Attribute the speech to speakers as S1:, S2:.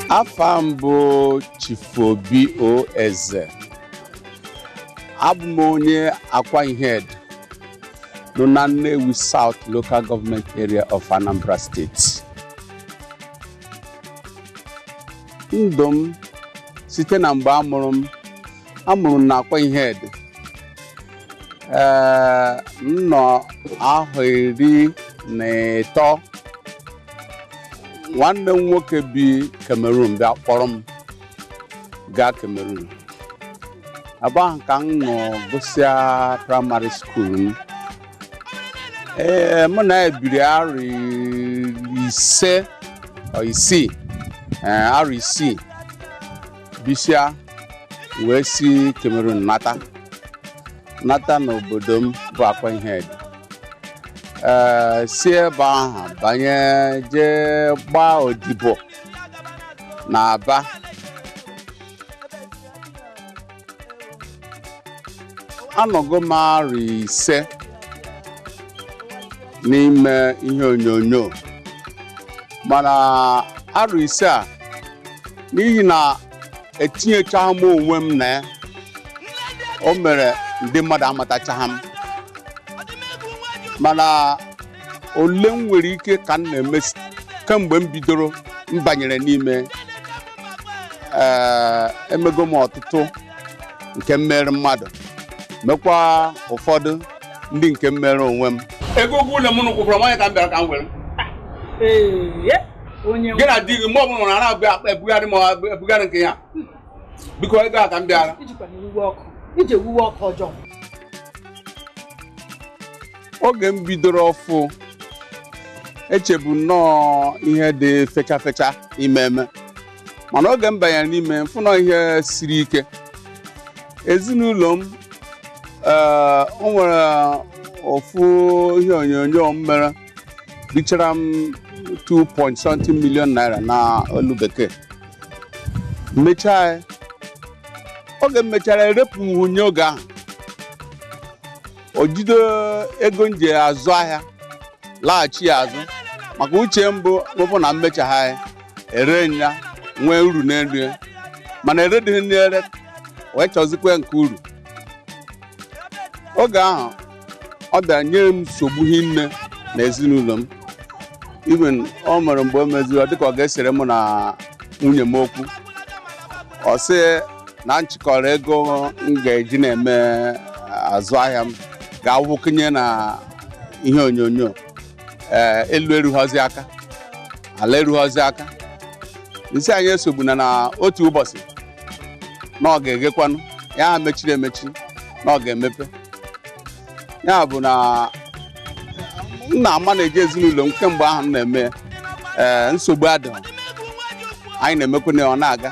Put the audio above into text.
S1: Afa m bụ Chief Obi O Eze. Abụ m onye Akwa Ihed nọ na Nnewi South Local Government Area of Anambra State. Ndụ m site na mgbe amụrụ m na Akwa Ihed. Ee, m nọ ahọ 13. Nwanne m nwoke bi Cameroon bịa kpọrọ m gaa Cameroon. Ebe ahụ ka m nọ gụsịa praịmarị skuul m. Ee, mụ na ya biri arọ 5 ọ 6, arọ 6 bisia wee si Cameroon nata n'obodo m bụ Akwa Ihed. Ee, si ebe ahụ banye jee gbaa odibo na Aba. Anọgo m arọ 5 n'ime ihe onyonyo, mana arọ 5 a n'ihi na etinyechaghị m onwe m na ya, o mere ndị mmadụ amatachaghị m. Mana ole m nwere ike ka m na-eme kemgbe m bidoro m banyere n'ime, ee, emego m ọtụtụ nke mmere mmadụ, mekwa ụfọdụ ndị nke mmere onwe m. Ego ụgwọ ụlọ m kwụkwara m ka m bịara ka m were. Gị na di gị mgbe ọbụla na na-abịa ebugharị ma ebugharị nke ya, biko ego a ka m bịara. Oge m bidoro ọfụ, echebu nnọọ ihe dị fecha fecha ime eme, mana oge m banyere n'ime mfụ nọ ihe siri ike. Ezinụlọ m, o nwere ofu ihe onyonyo m mere richara m 2.something million naira na olu bekee. Mechaa, oge m mechara erepụ m nwunye oge ahụ, o jide ego m ji azụ ahịa laghachi ya azụ, maka uche mbụ mụpụ na mmechagha ya ere ya nwee uru n'elu ya, mana eredịghị n'ere wee chọzikwa nke uru. Oge ahụ ọ bịara nye m nsogbu hinne na ezinụlọ m. Even o mere mgbe o meziri ọ dịka ọ ga-esere mụ na nwunye m okwu, ọ sị na nchịkọrọ ego m ga-eji na-eme azụ ahịa m ga-awụkenye na ihe onyonyo. Ee, elu erughọzi aka, ala erughọzi aka. Nsị anyị esogbuna na otu ụbọchị na ọ ga-eghekwanụ ya ha mechiri emechi na ọ ga-emepe. Ya bụ na m na-ama na-eji ezinụlọ m kemgbe ahụ m na-eme, ee, nsogbu adịghị, anyị na-emekwa na ọ na-aga.